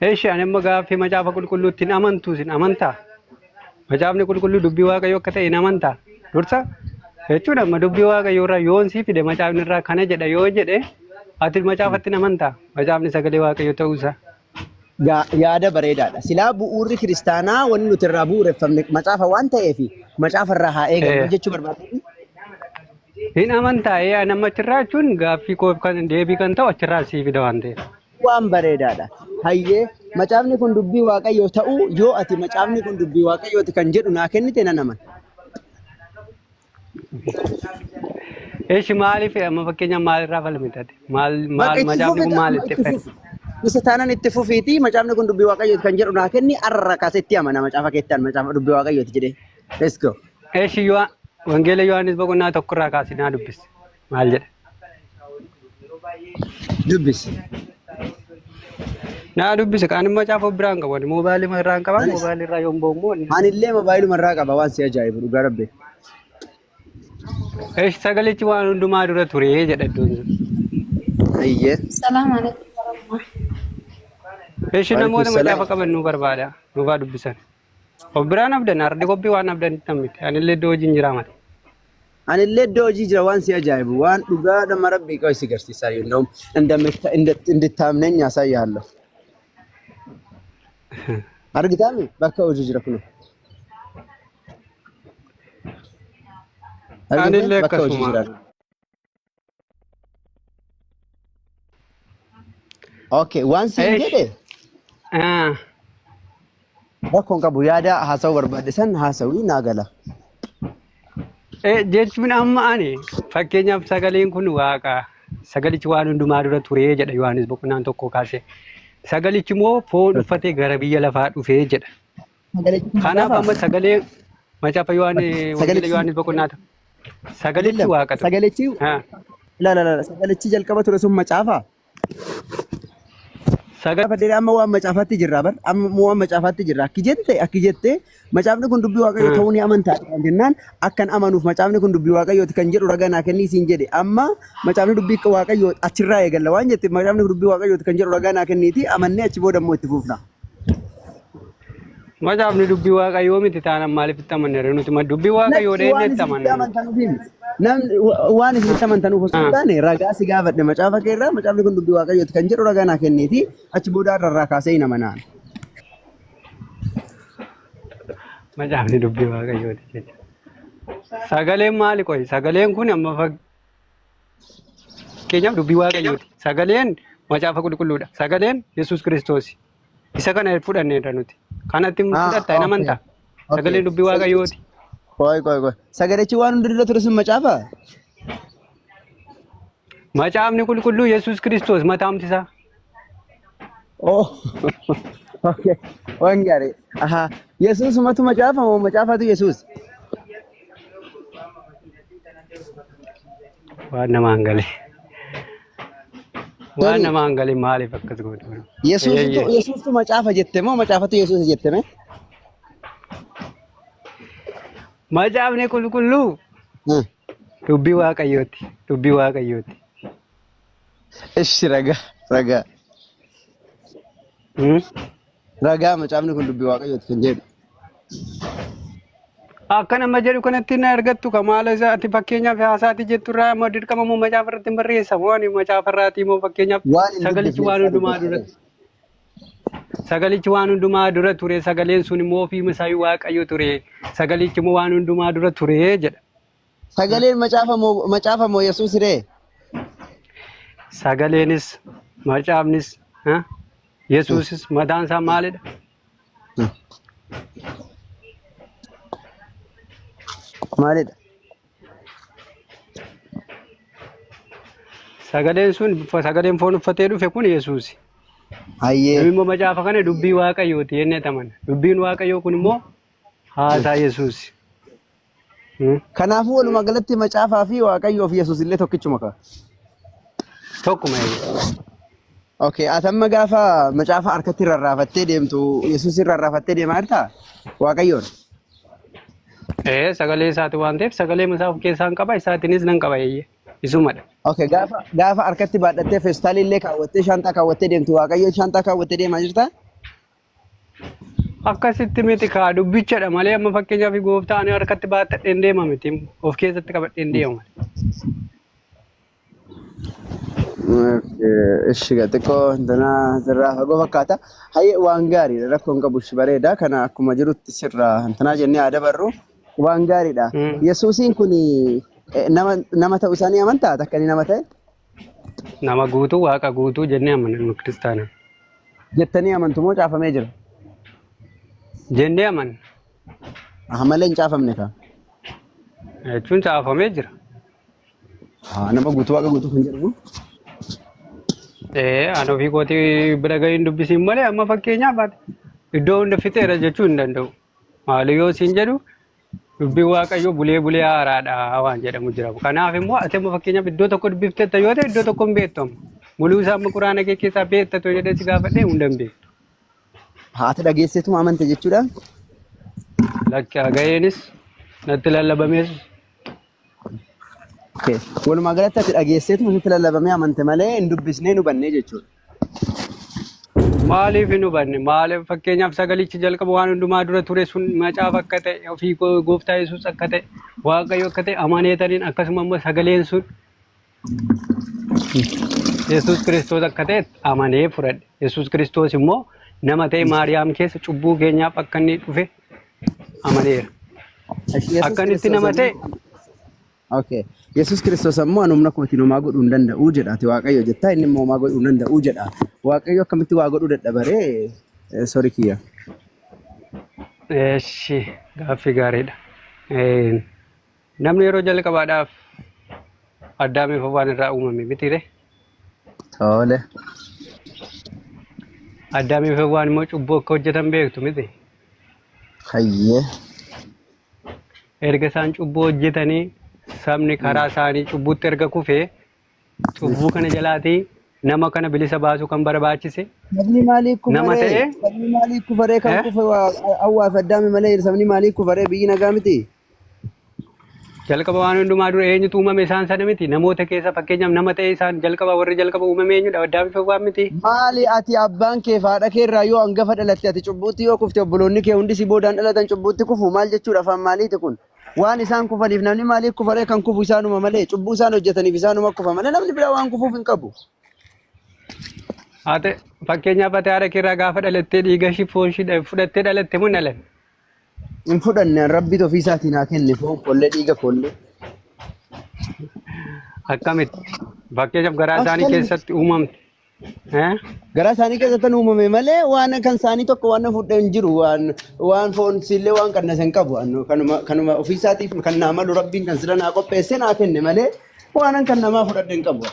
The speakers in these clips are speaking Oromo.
Eshi ani amma gaaffii macaafa qulqulluutti hin amantu isin amantaa? Macaafni qulqulluu dubbii waaqayyoo akka ta'e hin amantaa? Dursa jechuun amma dubbii waaqayyoo irraa yoon sii fide macaafni irraa kana jedha yoo jedhe ati macaafatti hin amantaa? Macaafni sagalee waaqayyoo ta'uu isaa. Yaada bareedaadha. Silaa bu'uurri kiristaanaa wanni nuti irraa bu'uureffamne macaafa waan ta'eef macaafa irraa haa eegallu jechuu barbaadde. Hin amantaa ee ani amma achirraa jechuun gaaffii koof kan deebii kan ta'u achirraa sii fida waan ta'eef. Waan bareedaadha. Hayyee macaafni kun dubbii waaqayyoo ta'uu yoo ati macaafni kun dubbii waaqayyooti kan jedhu naa kennite nan amana. Eshi maaliif amma fakkeenyaaf maalirraa falmitate? Maal Bakka maal itti macaafni fufi kun maal amma itti itti fedha? fufi. Isa taanan itti fufiiti macaafni kun dubbii waaqayyooti kan jedhu naa kenni arra kaasee itti amana macaafa keettaan macaafa dubbii waaqayyooti jedhee. Let's go. Eshi yoo Wangeela Yohaannis boqonnaa tokkorraa kaasee naa dubbisi. Maal jedha? Dubbisi. Naa dubbisi kaan immoo macaafa of biraan qabu. Ani moobaayilii irraa hin qaba. Anis Moobaayilii irraa yoon ba'u immoo anillee moobaayiluma irraa qaba waan si ajaa'ibu dhugaa rabbi. Eshi sagalichi waan hundumaa dura ture jedha iddoon sun. Ayyee. Salaam alaikum warahmatullahi. Eshi Waalaikum namoota salaam. macaafa qaban nu barbaada. Nuufaa dubbisan. Of biraan abdan ardi qophii waan abdanitti miti. Anillee iddoo hojiin jira mate. Anillee iddoo hojii jira waan si ajaa'ibu waan dhugaa dhama rabbii qoy si garsiisaa yoo እንደውም እንድታምነኝ አሳይሃለሁ። Argitaami bakka hojii jira kunoo. Argitee Anillee bakka hojii akkasuma. jira. Okay, waan siin Eesh. jedhe Ah. rakkoon qabu yaada haasa'uu barbaadde san haasa'uu naa gala. Jechuun amma ani fakkeenyaaf sagaleen kun waaqa sagalichi waan hundumaa dura ture jedha Yohaannis boqonnaan tokko kaasee. Sagalichi immoo foon uffatee gara biyya lafaa dhufee jedha. Sagalichi kun Kanaaf macaafa? amma sagalee macaafa Yohaannis wangeela Sagalichi Yohaannis boqonnaa tokko. Sagalichi Dillam waaqa ture. sagalichi Ha. la la la sagalichi jalqaba ture sun macaafa? Sagal Gaafadheera amma waan macaafaatti jirra bar amma waan macaafaatti jirra akki jette akki jette macaafni kun dubbii waaqayyoo ta'uu ni amantaa jennaan akkan amanuuf macaafni kun dubbii waaqayyooti kan jedhu ragaa naa kennii siin jedhe amma macaafni dubbii waaqayyoo achirraa eegalla waan jette macaafni kun dubbii waaqayyooti kan jedhu ragaa naa kenniiti amannee achi booda immoo itti fufna. Macaafni dubbii waaqayyoo miti taanaan maaliif itti amanna ree nuti dubbii waaqayyoo Lakki dha waan jennee itti isinitti amanna nuti. amantanuuf himi. Namni waan isinitti amantanuuf osoo hin taane ragaa si gaafadhe macaafa kee irraa macaafni kun dubbii waaqayyooti kan jedhu ragaa naa kenniiti achi booda irraa kaasee hin amanaan. Macaafni dubbii waaqayyooti jechuudha. Sagaleen maali qoyi? Sagaleen kun amma fakkeenyaaf dubbii waaqayyooti. Sagaleen macaafa qulqulluudha. Sagaleen Yesuus Kiristoosi. Isa kana fudhanneerra nuti. Kanatti fudhatta hin amantaa. Sagaleen dubbii waaqayyooti. Qoy qoy qoy. Sagalichi waan hunda dura ture sun macaafa? Macaafni qulqulluu Yesuus Kiristoos mataamti isaa. Oh. Okay. Waan gaarii. Aha. Yesuusumatu macaafa moo macaafatu Yesuus? Waan namaan gale. Waan Sorry. namaan gale maaliif akkas gootu? Yesuusitu Eeyyee. Yesuustu macaafa jette moo macaafatu Yesuus jette mee? Macaafni qulqulluu dubbii waaqayyooti. Dubbii waaqayyooti. Ishi ragaa ragaa ragaa macaafni kun dubbii waaqayyooti kan jedhu. Akka nama jedhu kanatti na argattu ka maala isa ati fakkeenyaaf haasaati jettu irraa immoo dirqama immoo macaafa irratti hin barreessamu ani macaafa irraati immoo fakkeenyaaf Waan hin sagalichi dubbifne waan isaa hundumaa dubbachaa dura jira. sagalichi waan hundumaa dura ture sagaleen sun immoo ofii isaa waaqayyo ture sagalichi immoo waan hundumaa dura ture jedha. Sagaleen macaafa moo macaafa moo Yesuus ree? Sagaleenis macaafnis ha? Yesuusis mataan isaa maalidha? Maalidha? Sagaleen sun sagaleen foon uffatee dhufe kun Yesuusi. Hayyee. Nuyi immoo macaafa kana dubbii waaqayyooti jennee amanna. Dubbiin waaqayyoo kun immoo haasaa Yesuusi. Kanaafuu walumaa galatti macaafaa fi waaqayyoo fi Yesuus illee tokkichuma kaa. Tokkuma eeyyee. Okay, ati amma gaafa macaafa harkatti rarraafattee deemtu Yesuus rarraafattee deemaa jirtaa? Waaqayyoon. Ee sagalee isaati waan ta'eef sagalee isaa of keessaa hin qaba isaatiinis nan qaba eeyyee. Isumadha. Okay, gaafa gaafa harkatti baadhattee feestaalii illee kaawwattee shaanxaa kaawwattee deemtu Waaqayyoon shaanxaa kaawwattee deemaa jirtaa? Akkasitti miti kaa dubbichadha malee amma fakkeenyaaf gooftaa ani harkatti baatadheen deema miti of keessatti qabadheen deema malee. Ishi xiqqoo intanaa sirraa fagoo fakkaata. Hayyee waan gaariidha rakkoon qabu ishi bareeda. Kana akkuma jirutti sirraa intanaa jennee haa dabarru. Waan gaariidha. Yesuusiin kun nama nama ta'uu isaanii amantaa akka inni nama ta'e Nama guutuu waaqa guutuu jennee amanna nu kiristaana. Jettanii amantu moo caafamee jira? Jennee amanna. Aha malee hin caafamne kaa. Jechuun caafamee jira. Haa nama guutuu waaqa guutuu kan jedhamu. Ee ani ofii kootii bira gahee hin dubbisiin malee amma fakkeenyaaf ati iddoo hunda fixeera jechuu hin danda'u. Maali yoo siin jedhu dubbiin Waaqayyoo bulee bulee haaraadha waan jedhamu jira. Kanaaf immoo ati amma fakkeenyaaf iddoo tokko dubbifteetta yoo ta'e iddoo tokko hin beektu amma. Muluu isaa amma quraana kee keessaa beekta too jedhee si gaafadhee hunda hin beektu. Haati dhageesseetuma amante jechuudha. Lakki gaheenis natti lallabamees Okay. Walumaa galatti ati dhageesseetuma sitti lallabamee amante malee hin dubbisnee hin hubannee jechuudha. Maaliif hin hubanne? Maaliif fakkeenyaaf sagalichi jalqaba waan hundumaa dura ture sun macaafa akka ta'e ofii gooftaa Yesuus akka ta'e Waaqayyo akka ta'e amaneetaniin akkasuma immoo sagaleen sun Yesuus Kiristoos akka ta'e amanee fudhadhe. Yesuus Kiristoos immoo nama ta'e Maariyaam keessa cubbuu keenyaaf akka inni dhufe amaneera. Yesuus Akka inni itti Kiristoos nama ta'e ammoo Okay. Yesuus Kiristoos ammoo ani humna kootiin homaa godhuu hin danda'u jedha. Ati Waaqayyo jettaa inni immoo homaa godhuu hin danda'u jedha. Waaqayyo akkamitti waa godhuu dadhabaree? Sorry kiyya. Eeshi gaaffii gaariidha. Namni yeroo jalqabaadhaaf Addaamiif Hewwaan irraa uumame mitiire? Tole. Addaamiif Hewwaan immoo cubbuu akka hojjetan beektu miti? Hayyee. Erga isaan cubbuu hojjetanii sabni karaa isaanii cubbuutti erga kufee cubbuu kana jalaatii nama kana bilisa baasuu kan barbaachise Sabni maalii nama kufaree? ta'e Sabni maalii kufaree kan eh? kufe Hawwaa fi Addaami malee sabni maalii kufaree biyyi nagaa miti? Jalqaba waan hundumaa dura eenyutu uumame isaan sana miti? Namoota keessa fakkeenyaaf nama ta'e isaan jalqaba warri jalqaba uumame eenyudha? Addaamii fi Hewwaan miti? Maali ati abbaan kee fi haadha kee irraa yoo hangafa dhalatte ati cubbuutti yoo kufte obboloonni kee hundi si boodaan dhalatan cubbuutti kufu maal jechuudha afaan maaliiti kun? Waan isaan kufaniif namni maaliif kufaree kan kufu isaanuma malee cubbuu isaan hojjetaniif isaanuma kufa malee namni biraa waan kufuuf hin qabu. Ate fakkeenyaaf ati haadha kee irraa gaafa dhalattee dhiiga ishii foon ishii fudhattee dhalatte moo hin dhalanne? Hin fudhanne an rabbitu ofii isaatii naa kenne foon koollee dhiiga koollee. Akkamitti? Fakkeenyaaf garaa isaanii Akkamitti? keessatti uumamte. Eh? Garaa isaanii keessatti uumame malee waan kan isaanii tokko waan na fudhe hin jiru waan waan foon siillee waan qannase hin qabu Annu kanuma kanuma ofii isaatiif kan naa malu rabbiin kan sila naa qopheesse naa kenne malee waan an kan namaa fudhadhe hin qabu.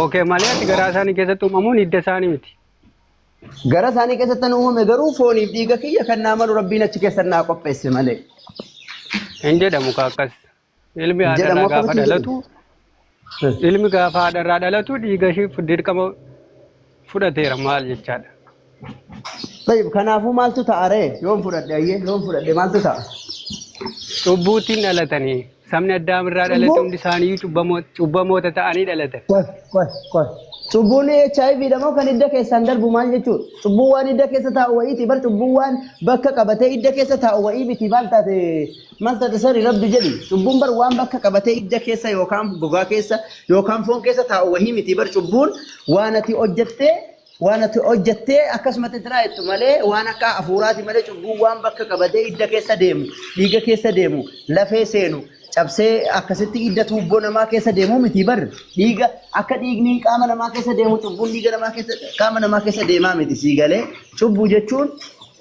Okay malee ati garaa isaanii keessatti uumamuun hidda isaanii miti. Gara isaanii keessatti kan uumame garuu fooniif dhiiga kiyya kan naa malu rabbiin achi keessatti naa qopheesse malee. Hin jedhamu ka akkas. Ilmi Hin haadharraa jedhamu gaafa akkamitti hin jedhamu? dhalatu ilmi gaafa haadharraa dhalatu dhiiga ishii dirqama fudhateera maal jechaadha. Tayyib kanaafuu maaltu ta'a ree yoon fudhadhe ayyee yoon fudhadhe maaltu ta'a? Cubbuutiin dhalatanii sabni Addaam irraa dhalate Cubbuu? hundi isaanii cubbamoota ta'anii dhalatan. Qoy qoy qoy. Cubbuun HIV dha moo kan hidda keessaan darbu maal jechuudha? Cubbuun waan hidda keessa taa'u wayiiti bar cubbuun waan bakka qabatee hidda keessa taa'u wayii miti maal taate maal taate sari rabbi jedhi cubbuun bar waan bakka qabatee hidda keessa yookaan gogaa keessa yookaan foon keessa taa'u wayii miti bar cubbuun waan ati hojjettee waan ati hojjettee akkasumatti itti raayettu malee waan akka hafuuraati malee cubbuun waan bakka qabatee hidda keessa deemu dhiiga keessa deemu lafee seenu cabsee akkasitti hidda tuubboo namaa keessa deemu miti bar dhiiga akka dhiigni qaama namaa keessa deemu cubbuun dhiiga namaa keessa qaama namaa keessa deemaa miti sii galee cubbuu jechuun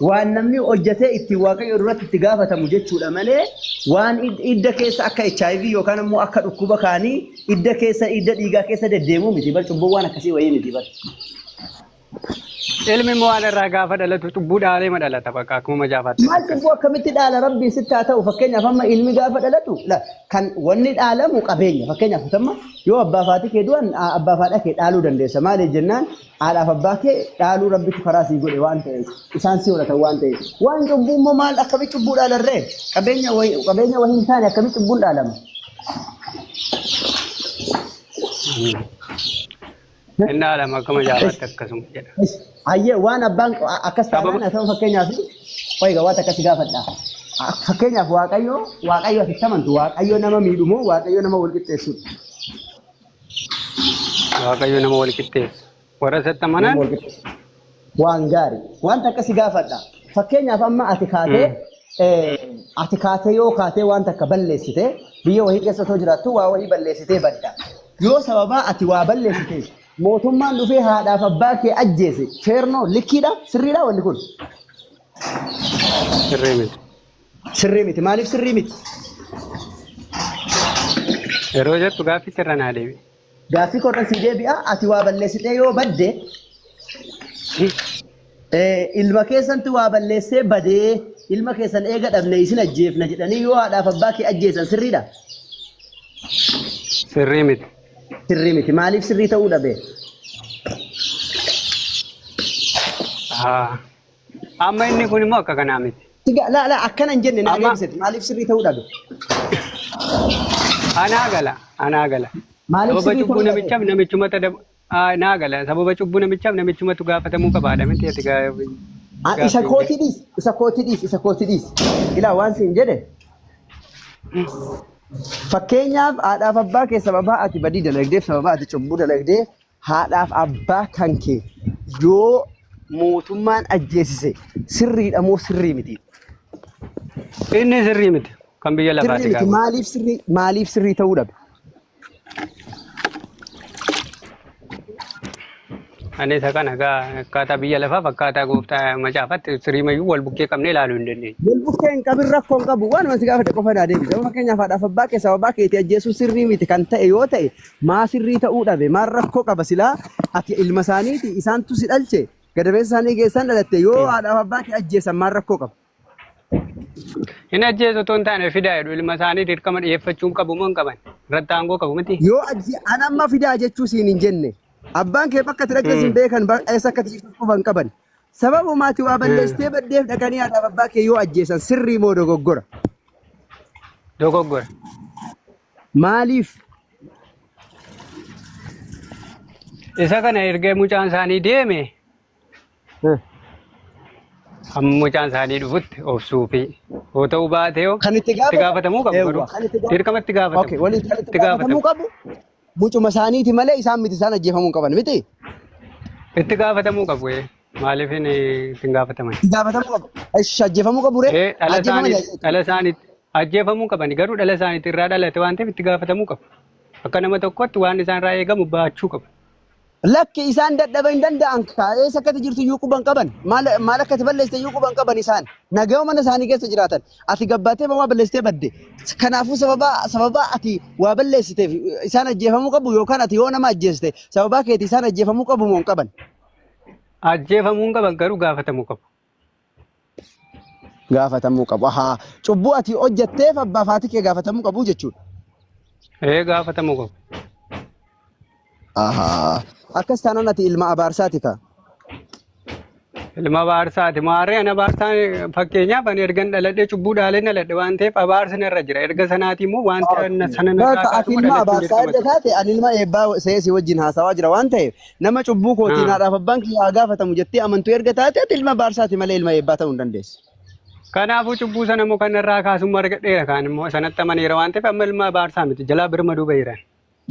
waan namni hojjetee ittiin waaqayyo duratti itti gaafatamu jechuudha malee waan hidda keessa akka HIV yookaan immoo akka dhukkuba kaanii hidda keessa hidda dhiigaa keessa deddeemuu miti bar cubbuun waan akkasii wayii miti bar. Ilmi immoo haadha irraa gaafa dhalatu cubbuu dhaalee ma dhalata bakka akkuma macaafaatti Maal akkas. cubbuu akkamitti dhaala rabbii sitti haa ta'u fakkeenyaaf amma ilmi gaafa dhalatu la, kan wanni dhaalamu qabeenya fakkeenyaaf amma yoo abbaa fi haati kee du'an abbaa fi haadha kee dhaaluu dandeessa maaliif jennaan haadhaaf abbaa kee dhaaluu rabbitu karaa sii godhe waan ta'eef isaan si horatan waan ta'eef waan cubbuu immoo maal akkamitti cubbuu dhaalarree qabeenya wayi qabeenya wayii hin taane akkamitti cubbuun dhaalama. Inni dhaalama akka macaafaatti akkasuma jedha. Hayyee waan abbaan akkas Sababa taanaan haa ta'u fakkeenyaaf oiga waan akkas gaafadha. Fakkeenyaaf Waaqayyo Waaqayyo asitti amantu Waaqayyo nama miidhu moo Waaqayyo nama wal qixxeessudha? Waaqayyo nama wal qixxeessa. Warra isatti Nama amanan wal qixxeessu. Waan gaarii. Wanta akkasi gaafadha. Fakkeenyaaf amma ati kaatee ati kaatee yoo kaatee waan takka balleessite biyya wahii keessa otoo jiraattu waa wahii balleessitee badda. Yoo sababaa ati waa balleessite mootummaan dhufee haadhaaf abbaa kee ajjeese feernoo likkiidha sirriidha wanni kun? Sirrii miti. Sirrii miti. Maaliif sirrii miti? Yeroo jettu gaaffichi irra naa deebi. Gaaffii koo irra sii deebi'a. Ati waa balleessitee yoo badde ilma keessantu waa balleessee badee ilma keessan eega dhabne isin ajjeefna jedhanii yoo haadhaaf abbaa kee ajjeesan sirriidha? Sirrii miti. Sirrii miti. Maaliif sirrii ta'uu dhabe? Haa. Amma inni kun immoo akka kanaa miti. Siga laa laa akkana hin jenne naa Amma deebisete. Maaliif sirrii ta'uu dhabe? anaa gala anaa gala. Maaliif Sababa sirrii cubbuu ta'uu dhabe? namichaaf namichumatu naa gala. Sababa cubbuu namichaaf namichumatu gaafatamuu qabaadha miti ati Isa gaaffiin kee. kootii dhiis, isa kootii dhiis, isa kootii dhiis. Ilaa waan siin jedhe fakkeenyaaf haadhaaf abbaa kee sababaa ati badii dalagdeef sababaa ati cubbuu dalagdeef haadhaaf abbaa kan kee yoo mootummaan ajjeesise sirriidha moo sirrii miti? Inni sirrii miti. Kan biyya Sirrii lafaati miti. gaafa. Maaliif sirrii ta'uu dhabe? Ani isa kana gaa akkaataa biyya lafaaf akkaataa gooftaa macaafaatti siriimayyuu wal bukkee qabnee ilaaluu hin dandeenyu. Wal bukkee hin qabin rakkoo hin qabu. Waan si gaafate qofa naa deebise. Amma fakkeenyaaf haadhaaf abbaa kee sababaa keetii ajjeesuun sirrii miti kan ta'e yoo ta'e maa sirrii ta'uu dhabe maal rakkoo qaba silaa ati ilma isaaniiti isaantu si dhalche gadameessa isaanii keessaan dhalatte yoo haadhaaf abbaa kee ajjeesan maal rakkoo qaba? Hin ajjeesu otoo hin taane fidaa jedhu ilma isaanii dirqama dhiyeeffachuu hin qabu moo hin qaban? Irratti aangoo qabu miti? Yoo ajje an amma fidaa jechuu siin hin jenne. Abbaan kee bakka itti dhaqxes hin beekan eessa akka itti jirtu quba hin qaban. Sababuma ati waa balleessitee baddeef dhaqanii haadhaaf abbaa kee yoo ajjeesan sirrii moo dogoggora? Dogoggora. Maaliif? Isa kana erga mucaan isaanii deeme hamma mucaan isaanii dhufutti obsuufi. Yoo ta'uu baate yoo Kan itti itti gaafatamu gaafatamuu qabu garuu eewwa kan itti gaafatamu dirqama itti gaafatamu. okay waliin kan itti Itti gaafatamuu gaafatamu. qabu mucuma isaaniiti malee isaan miti isaan ajjeefamuu hin qaban miti. Itti gaafatamuu qabu. Maaliif hin itti hin gaafataman? Itti gaafatamuu qabu. Ish ajjeefamuu qabu ree? Dhala Ajjeefamanii isaaniitti dhala isaaniitti ajjeefamuu qabani garuu dhala isaaniitti irraa dhalate waan ta'eef itti gaafatamuu qabu. Akka nama tokkotti waan isaan irraa eegamu baachuu qabu. Lakki isaan dadhaba hin danda'an kaa eessa akkati jirtu iyyuu quban qaban maal maal akkati balleessite iyyuu quban qaban isaan nagaya mana isaanii keessa jiraatan ati gabbaatee waa balleessitee badde kanaafuu sababa sababa ati waa balleessiteef isaan ajjeefamuu qabu yookaan ati yoo nama ajjeeste sababaa keeti isaan ajjeefamuu qabu moo hin qaban. Ajjeefamuu hin qaban garuu gaafatamuu qabu. Gaafatamuu qabu. Ahaa cubbuu ati hojjetteef abbaa fi haati kee gaafatamuu qabu jechuudha. Ee gaafatamuu qabu. Ahaa akkas taanaan ati ilma abaarsaati kaa. Ilma abaarsaati. Maarree ani abaarsaan fakkeenyaaf ani ergan dhaladhee cubbuu dhaaleen dhaladhe waan ta'eef abaarsi narra jira. Erga sanaati immoo wanta sana narraa Bakka kaasu ati immoo ilma dhalachuun abaarsaa dirqama erga ture. taate ani ilma eebbaa seesii wajjin haasawaa jira waan ta'eef nama cubbuu kootiin haadhaaf abbaan kiyya haa gaafatamu jettee amantu erga taate ati ilma abaarsaati malee ilma eebbaa ta'uu hin dandeessu. Kanaafuu cubbuu sana immoo kan narraa kaasu immoo argadheera kaan immoo sanatti amaneera waan ta'eef amma ilma abaarsaa miti jalaa birmaduu baheera.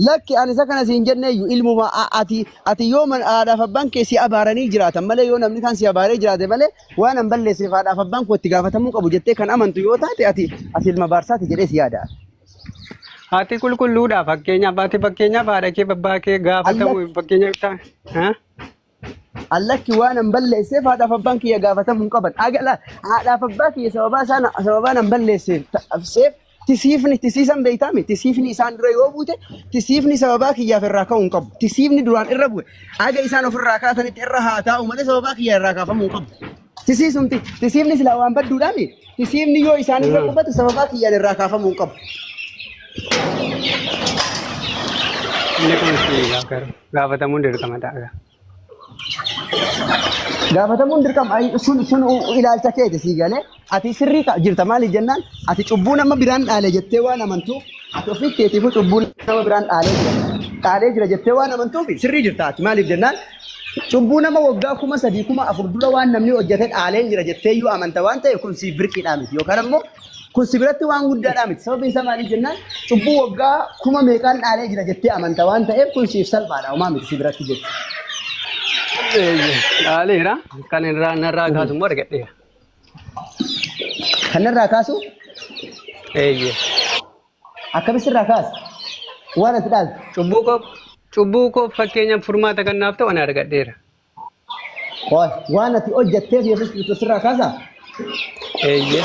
Lakki ani isa kana siin jenneeyyu ilmuma ati ati yoo haadhaaf abbaan kee si abaaranii jiraatan malee yoo namni kaan si abaaree jiraate malee waan an balleesseef haadhaaf abbaan koo itti gaafatamuu qabu jettee kan amantu yoo taate ati ati ilma abaarsaati jedhee si yaada. Ati qulqulluudha fakkeenyaaf ati fakkeenyaaf haadha kee abbaa kee gaafatamu Allakki fakkeenyaaf ta'a. allakki waan an balleesseef haadhaaf abbaan kiyya gaafatamuu hin qaban. Agala haadhaaf abbaa kiyya sababaa isaan sababaan an balleesseef seef tisiifni tisiisan beektaami tisiifni isaan dura yoo buute tisiifni sababaa kiyyaaf irraa ka'uu hin qabu. Tisiifni duraan irra bu'e aga isaan ofirraa kaasanitti irra haa taa'u malee sababaa kiyya irraa kaafamuu hin qabu. Tisiisumti tisiifni silaa waan badduudhaami tisiifni yoo isaan irra qubate sababaa kiyyaan irraa kaafamuu hin qabu. Inni kun si gaafatamuun dirqama ta'a. Gaafatamuun dirqama sun sun ilaalcha keeti sii galee ati sirrii jirta maaliif jennaan ati cubbuu nama biraan dhaale jettee waan amantuuf ati ofii keetiifuu cubbuu nama biraan dhaalee jira. Dhaalee jira jettee waan amantuuf sirrii jirta ati. Maaliif jennaan cubbuu nama waggaa 3000 4000 dura waan namni hojjete dhaaleen jira jettee iyyuu amanta waan ta'eef kun siif birqiidhaa miti yookaan ammoo kun si biratti waan guddaadhaa miti. Sababiin isaa maaliif jennaan cubbuu waggaa kuma meeqaan dhaalee jira jettee amanta waan ta'eef kun siif salphaadha homaa miti si biratti jechuudha. Dhaaleera. Kan irraa narraa kaasu immoo argadheera. Kan narraa kaasu Eeyyee. Akkamitti sirraa kaasa? Waan ati dhaalte. Cubbuu koo cubbuu koo fakkeenyaaf furmaata kan naaf ta'u ani argadheera. Qoy, waan ati hojjetteef Yesuus Kiristoos sirraa kaasa? Eeyyee.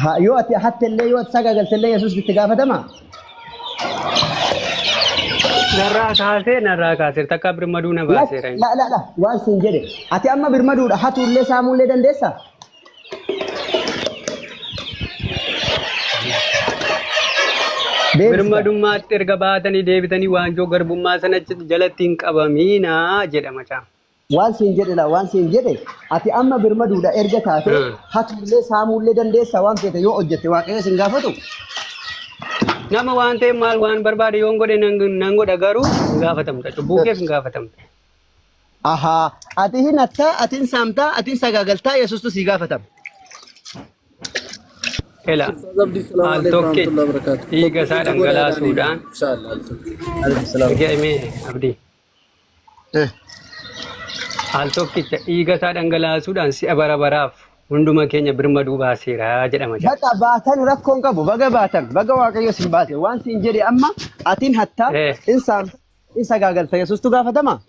Ha, yoo ati hattellee yoo ati sagaagaltellee Yesuus itti gaafatama? Narraa kaasee narraa kaasee takka birmaduu na baaseera. La la la waan siin jedhe. Ati amma birmaduudha hatuullee saamuullee dandeessaa? Deebisi kaa. Birmadummaatti erga baatanii deebitanii waanjoo garbummaa sana jalatti hin qabamiinaa jedha macaa. Waan siin jedhe laa waan siin jedhe ati amma birmaduudha erga taate hatuullee saamuullee dandeessaa waan feete yoo hojjette waaqayyo sin gaafatu. Nama waan ta'eef maal waan barbaade yoon godhe nan nan godha garuu hin gaafatamta. Cubbuu keef hin gaafatamta. Ahaa ati hin hattaa ati hin saamtaa ati hin sagaagaltaa yesuustu sii gaafatama. Ela Ustaaz Abdii, salaamu al alaikum tokkicha warahmatullahi wabarakatuh. dhiiga isaa Tokkicha godha jedhaanii dhangalaasuudhaan inshallah al tokkicha. Alaikum salaam. dhaga'ime abdii. Al tokkicha dhiiga isaa dhangalaasuudhaan si'a bara baraaf hunduma keenya birmaduu baaseera jedhama jedha. Baqa baatan rakkoon qabu baga baatan baga waaqayyo sin baase waan siin jedhe amma atiin hattaa hin saamta hin sagaagalta yesuustu gaafatama.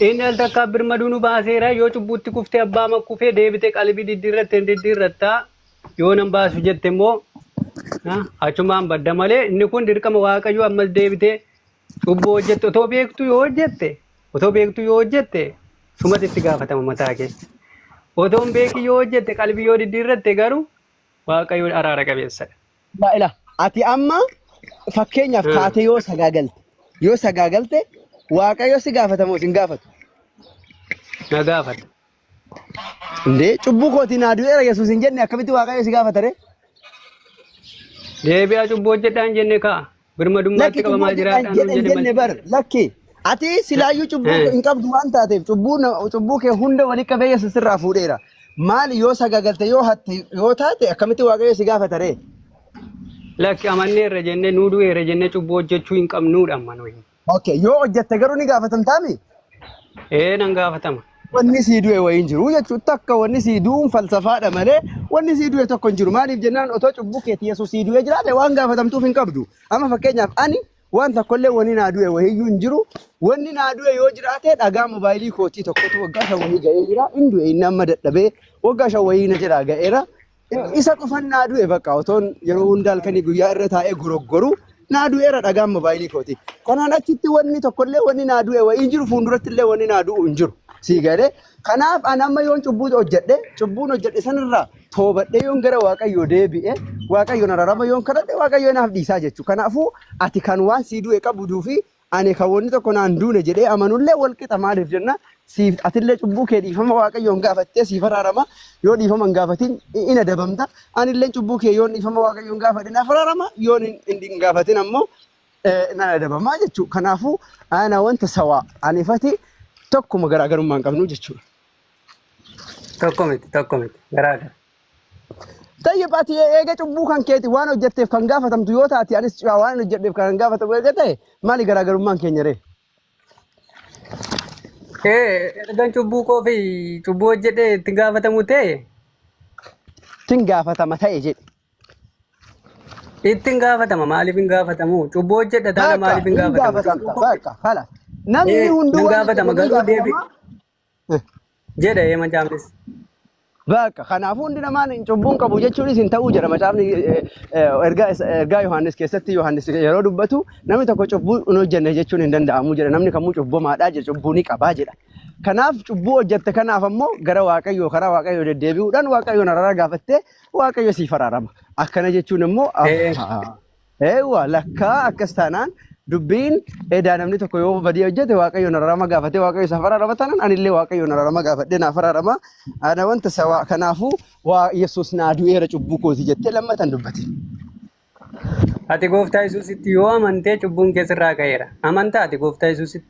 Inni al takkaa birmaduu nu baaseera yoo cubbuutti kuftee abbaa makkufee deebitee qalbii diddiirratte hin diddiirrattaa yoo nan baasu jette immoo achumaan badda malee inni kun dirqama waaqayyoo ammas deebitee cubbuu hojjette otoo beektu yoo hojjette otoo beektu yoo hojjette sumatti itti gaafatama mataa kee. Otoo hin beekin yoo hojjette qalbii yoo diddiirratte garuu waaqayyo araara qabeessadha. Laa ilaa ati amma fakkeenyaaf kaatee yoo sagaagalte waaqayyo si gaafata moo si hin gaafatu? Na gaafata. Indee cubbuu kootiin naa du'eera Yesuus hin jenne akkamitti waaqayyo si gaafata ree? Deebi'aa cubbuu hojjedhaa hin jenne kaa. Birmadummaatti Lakki cubbuu qabamaa hojjedhaan jiraadhaa nuun jedhe hin jedhe jenne malee. bar lakki ati silaayyuu cubbuu hin qabdu waan taateef cubbuu cubbuu kee hunda walitti qabee Yesuus irraa fuudheera. Maali yoo sagagalte yoo hatte yoo taate akkamitti waaqayyo si gaafata ree? Lakki amanneerra jennee nuu du'eera jennee cubbuu hojjechuu hin qabnuudha amma nuyi. Okay, yoo hojjette garuu ni gaafatamtaami? Ee nan gaafatama. Wanni sii du'e wayii hin jiru jechuudha. Takka wanni sii du'uun falsafaadha malee wanni sii du'e tokko hin jiru. Maaliif jennaan otoo cubbuu keetii Yesuus sii du'ee jiraate waan gaafatamtuuf hin qabdu. Amma fakkeenyaaf ani waan tokkollee wanni naa du'e wayiiyyuu hin jiru. Wanni naa du'e yoo jiraate dhagaa moobaayilii kootii tokkotu waggaa 5 wayii ga'ee jira. Hin du'e inni amma dadhabee waggaa 5 wayii na jedhaa ga'eera. Isa qofan naa du'e bakka otoon yeroo hunda halkanii guyyaa irra taa'ee goroggoru naa du'eera dhagaan mobaayilii kooti. Kanaan achitti wanni tokkollee wanni naa du'e wayii hin jiru fuulduratti illee wanni naa du'u hin jiru. Sii galee kanaaf ani amma yoon cubbuu hojjedhe cubbuun hojjedhe sanirraa toobadhee yoon gara Waaqayyoo deebi'e Waaqayyoon araarama yoon kadhadhe Waaqayyo naaf dhiisaa jechuudha. Kanaafuu ati kan waan sii du'e qabduu fi Ani kan wanni tokko naan duune jedhee amanullee wal qixa maaliif jenna siif atillee cubbuu kee dhiifama waaqayyoon gaafattee siif araarama yoo dhiifama hin gaafatin in adabamta anillee cubbuu kee yoon dhiifama waaqayyoon gaafadhe naaf araarama yoon hin gaafatin ammoo nan adabama jechuudha. Kanaafuu ana wanta sawaa anifati tokkuma garaagarummaa hin qabnu jechuudha. Tokko miti tokko miti garaagara. Tayyib ati eega cubbuu kan keeti waan hojjetteef kan gaafatamtu yoo taate anis waan hojjedheef kan gaafatamu eega ta'e maali garaagarummaan keenya ree? Ee ergan cubbuu koo fi cubbuu hojjedhee itti gaafatamu ta'e Tin gaafatama ta'e jedhe. ittiin gaafatama maaliif hin gaafatamu cubbuu hojjedha taana Bakka maaliif hin hin gaafatamu gaafatamta cubbuu koo bakka kala. Namni ee hunduu nan waan gaafatama hojjete ni garuu deebi gaafatama. jedha ee macaafnis. Bakka kanaafuu hundi namaan cubbuun qabu jechuunis hin ta'uu jedha macaafni ergaa ergaa Yohaannis keessatti Yohaannis yeroo dubbatu namni tokko cubbuu hin hojjenne jechuun hin danda'amu jedha namni kamuu cubbamaadha jedha cubbuu ni qabaa jedha. Kanaaf cubbuu hojjette kanaaf ammoo gara Waaqayyoo karaa Waaqayyoo deddeebi'uudhaan Waaqayyoon araara gaafattee Waaqayyo siif araarama. Akkana jechuun immoo Eewwa lakkaa akkas taanaan dubbiin edaa namni tokko yoo badii hojjete waaqayyoon araarama gaafatee waaqayyo isaaf araarama taanaan anillee waaqayyoon araarama gaafadhee naaf araarama. Ana wanta sawaa kanaafuu waa Yesuus naa du'eera cubbuu kooti jettee lammatan dubbatin. Ati gooftaa Yesuusitti yoo amantee cubbuun kee sirraa ka'eera. Amantaa ati gooftaa Yesuusitti?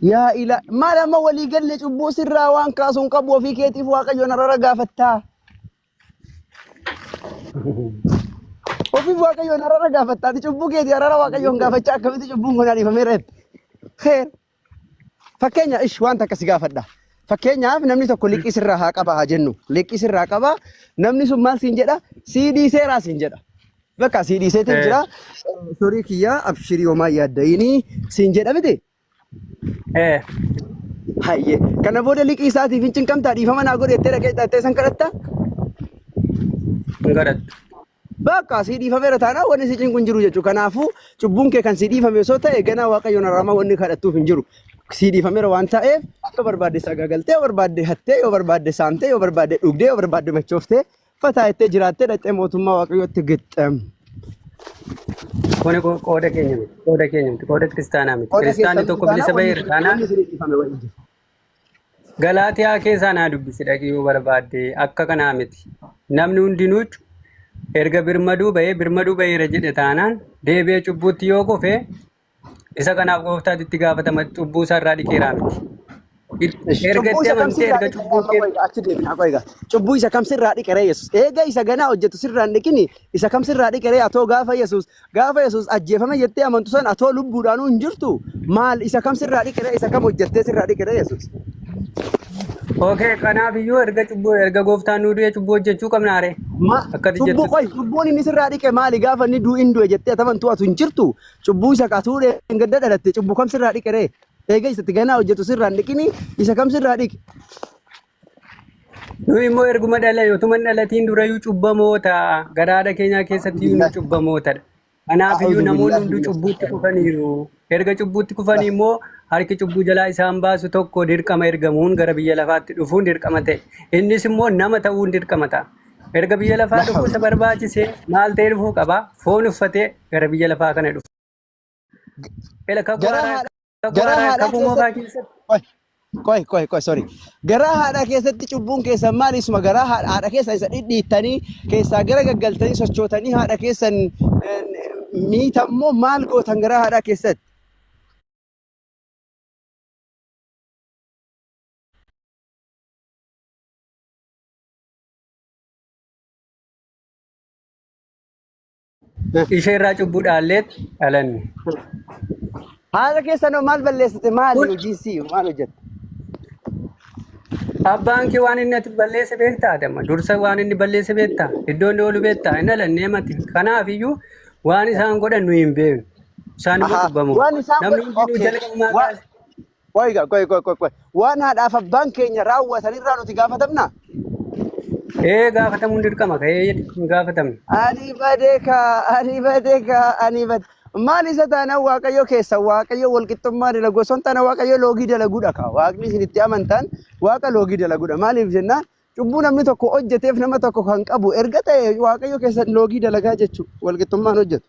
Yaa ila maal amma walii galle cubbuu sirraa waan kaasu hin qabu ofii keetiif Waaqayyoon araara gaafattaa. Ofiif Waaqayyoon araara gaafattaa ati cubbuu keetii araara Waaqayyoon gaafachaa akkamitti cubbuun kun dhiifameera jette. Kheer. Fakkeenya ish waan takka si gaafadha. Fakkeenyaaf namni tokko liqii sirraa haa qaba haa jennu. Liqii sirraa qaba. Namni sun maal siin jedha? Sii dhiiseeraa siin jedha. Bakka sii dhiiseetiin jira. Sorii kiyyaa abshirii homaa yaadda'inii siin jedha miti. Hayyee. Kana booda liqii isaatiif hin cinqamtaa dhiifama naa godhi jettee dhaqee jettee san kadhatta. Hin kadhattu. Bakka sii dhiifameera taanaan wanni si cinqu hin jiru jechuudha. Kanaafuu cubbuun kee kan sii dhiifame osoo ta'e ganaa Waaqayyoon araaramaa wanni kadhattuuf hin jiru. Sii dhiifameera waan ta'eef yoo barbaadde sagagaltee, yoo barbaadde hattee, yoo barbaadde saamtee, yoo barbaadde dhugdee, yoo barbaadde machooftee fataa jettee jiraattee dhaqxee mootummaa Waaqayyootti gixxam. Kuni qooda keenya miti. Qooda keenya miti. Qooda kiristaanaa miti. Qooda Kiristaanni keessan tokko miti bilisa taanaan ba'eera taanaan wanni isin dhiifame waliin jiru. Galaatiyaa keessaa naa dubbisi dhaqi yoo barbaadde akka kanaa miti. Namni hundinuu erga birmaduu ba'ee birmaduu ba'eera jedhe taanaan deebi'ee cubbuutti yoo kufe isa kanaaf gooftaatti itti gaafatama cubbuu isaa irraa dhiqeeraa miti. Erga Cubbuu itti isa kam amantee sirraa erga dhiqe cubbuu amma kee qoy achi deebina qoy egaa. Cubbuu isa kam sirraa dhiqe ree Yesuus. Eega isa ganaa hojjetu sirraa hin dhiqini isa kam sirraa dhiqe ree atoo gaafa Yesuus gaafa Yesuus ajjeefame jettee amantu san atoo lubbuudhaanuu hin jirtu maal isa kam sirraa dhiqe ree isa kam hojjettee sirraa dhiqe ree Yesuus. Okay, kanaaf iyyuu erga cubbuu erga gooftaan nuu du'ee cubbuu hojjechuu qabnaa ree? Ma Akkati cubbuu jettutti. qoy cubbuun inni sirraa dhiqe maali gaafa inni du'in du'e jettee atamantu atu hin jirtu cubbuu isa atuu gadda dhalatte cubbuu kam sirraa dhiqe ree eega isatti ganaa hojjetu sirraa hin dhiqini isa kam sirraa dhiqe. Nu immoo erguma dhala yootuma hin dhalatiin durayyuu cubbamoota garaadha keenyaa keessatti iyyuu nu cubbamootadha. Kanaaf iyyuu A'uudhu namoonni billaahi hunduu mina cubbuutti shayxaani. kufaniiru. Erga cubbuutti kufanii immoo harki cubbuu jalaa isaan baasu tokko dirqama ergamuun gara biyya lafaatti dhufuun dirqama ta'e. Innis immoo nama ta'uun dirqama ta'a. Erga biyya lafaa La dhufuu isa hawla. barbaachisee maal ta'ee dhufuu qaba? Foon uffatee gara biyya lafaa kana dhufu. Ela kakuu Garaa haaraa haadha kakuu garaa haaraa haadhaa kakuu moofaa keessatti keessatti qoy qoy qoy qoy sorry garaa haadhaa keessatti cubbuun keessan maal isuma garaa haadha haadha keessa isa dhidhiittanii keessaa gara gaggaltanii sochootanii haadha keessan miitammoo maal gootan garaa haadhaa keessatti. Ishee irraa cubbuu dhaalleet dhalanne. Haadha keessan hoo maal balleessite maali Kun hojiin sii maal hojjette? abbaan kee waan inni ati balleesse beektaa ati amma dursa waan inni balleesse beektaa iddoo inni oolu beektaa hin dhalannee mati kanaaf iyyuu waan isaan godhan nu hin beeknu isaan immoo Ahaa cubbamoo waan isaan namni godhan hundinuu okay jalqabumaa waan kaase qoy gaa qoy qoy qoy qoy waan haadhaaf abbaan keenya raawwatan irraa nuti gaafatamna? Ee gaafatamuun dirqama ka'ee hin gaafatamne. Ani badee kaa ani badee kaa ani bade maal isa taanaan waaqayyo keessa waaqayyo walqixxummaa dalagu osoo hin taane waaqayyo loogii dalaguudha kaa waaqni isin itti amantan waaqa loogii dalaguudha maaliif jennaan cubbuu namni tokko hojjeteef nama tokko kan qabu erga ta'e waaqayyo keessa loogii dalagaa jechuudha walqixxummaan hojjetu.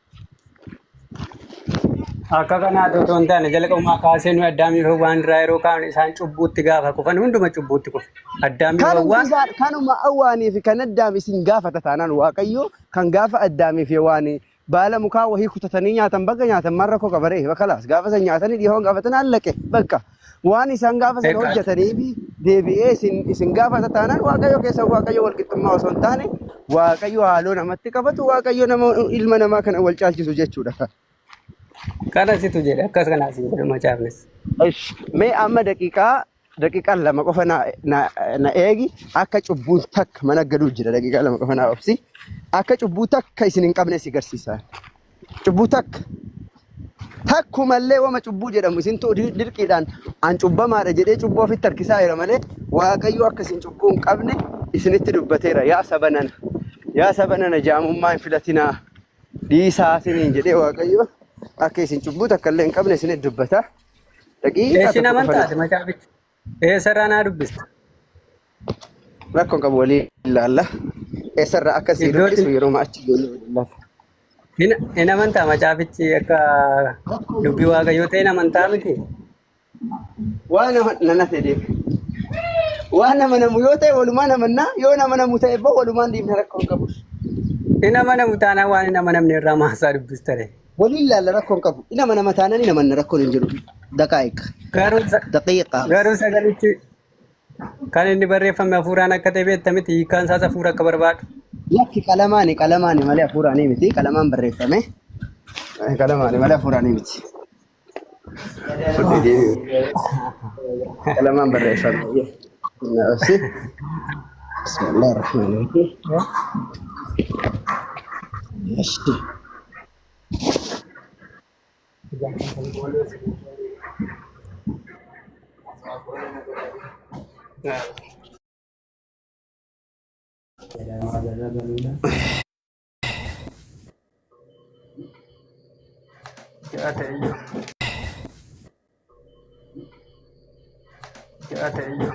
Akka kanaatti otoo hin taane jalqabumaa kaasee nuyi Addaamii fi Hawwaan irraa yeroo kaanu isaan cubbuutti gaafa kufan hunduma cubbuutti kufe. Addaamii fi Kanumti Hawwaan isaan kanuma Hawwaanii fi kan Addaam isin gaafata taanaan Waaqayyo kan gaafa Addaamii fi Hewwaanii baala mukaa wahii kutatanii nyaatan bakka nyaatan maal rakkoo qaba ree bakalaas gaafa san nyaatanii dhihoon gaafatan allaqe bakka waan isaan gaafa sana egaa hojjetanii fi deebi'ee isin isin gaafata taanaan Waaqayyo keessa Waaqayyo walqixxummaa osoo hin taane Waaqayyo haaloo namatti qabatu Waaqayyo nama ilma namaa kana wal caalchisu jechuudha. kana situ jedhe akkas kanaa siin jedhu macaafnis. Ish, Mee amma daqiiqaa daqiiqaa 2 qofa na, na, na eegi akka cubbuun takka mana gaduu jira daqiiqaa 2 qofa na obsi akka cubbuu takka isin hin qabne si garsiisa. Cubbuu takka takkumallee wama cubbuu jedhamu isintu dirqiidhaan an cubbamaadha jedhee cubbuu ofitti harkisaa jira malee Waaqayyo akka isin cubbuu hin qabne isinitti dubbateera. Yaa saba nana, yaa saba nana jaamummaa hin filatinaa dhiisaa isiniin jedhee Waaqayyo akka isin cubbuu takka illee hin qabne isinitti dubbata. Daqiiqaa Eessin tokko qofa na amantaati macaaficha. Eessarraa naa dubbista? Rakkoon qabu walii ilaalla. Eessarraa akka sii Iddootti dubbisu yeroo achi geenye waliin ilaalla. hin amantaa macaafichi akka Rakkoon dubbii qabu. Waaqayyoo ta'e hin amantaa miti. Waan nama nana ta'e waan amanamu yoo ta'e walumaan amannaa yoo amanamu ta'e immoo walumaan dhiifna rakkoon qabu. Hin amanamu taanaan waan hin amanamne irraa maasaa dubbistare. Waliin laalla rakkoon qabu. Hin amanama taanaan hin amanna rakkoon hin jiru. Daqaa'iqa. Garuu sa- Daqiiqa. garuu sagalichi kan inni barreeffame hafuuraan akka ta'e beekta miti hiikkaan isaas hafuura akka barbaadu. Lakki qalamaani qalamaani malee hafuuraanii miti. Qalamaan barreeffame. Qalamaani malee hafuuraanii miti. Fudhii deemi. Qalamaan barreeffame. Na obsi. Bismillahir Rahmanir Rahim. Eshi. Ja'a ta'e iyyuu. Ja'a ta'e iyyuu.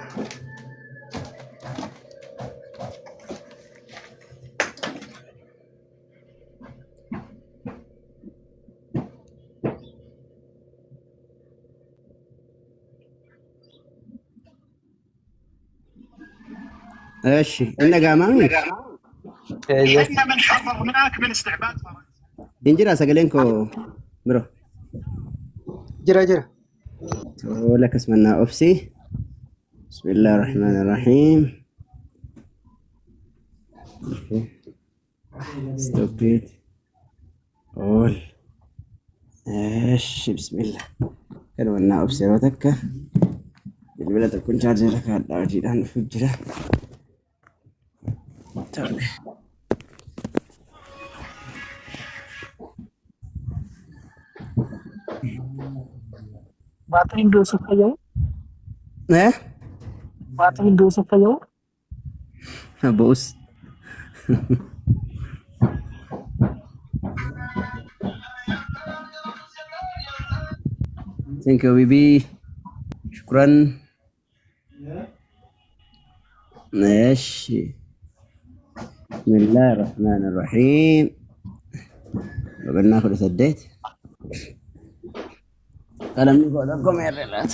Eshi. Inni dhaga'amaa? Eeyyee. Hin jira sagaleen koo biro. Jira jira. Tola akkasuma naa obsi. Bismillahir Rahmanir Rahim. Stop it. All. Eshi bismillah. Kanuma naa obsi yeroo takka. Bilbila tokkoon chaarjeera kaadhaa hojiidhaan dhufu jira. Tole. Baatiriin doosuu fayyadu? Eh? Baatiriin doosuu fayyadu? Bo'us. Thank you, Bibi. Shukran. ماشي. بسم الله الرحمن الرحيم. قلنا سديت قلم فوقكم يا ريلات.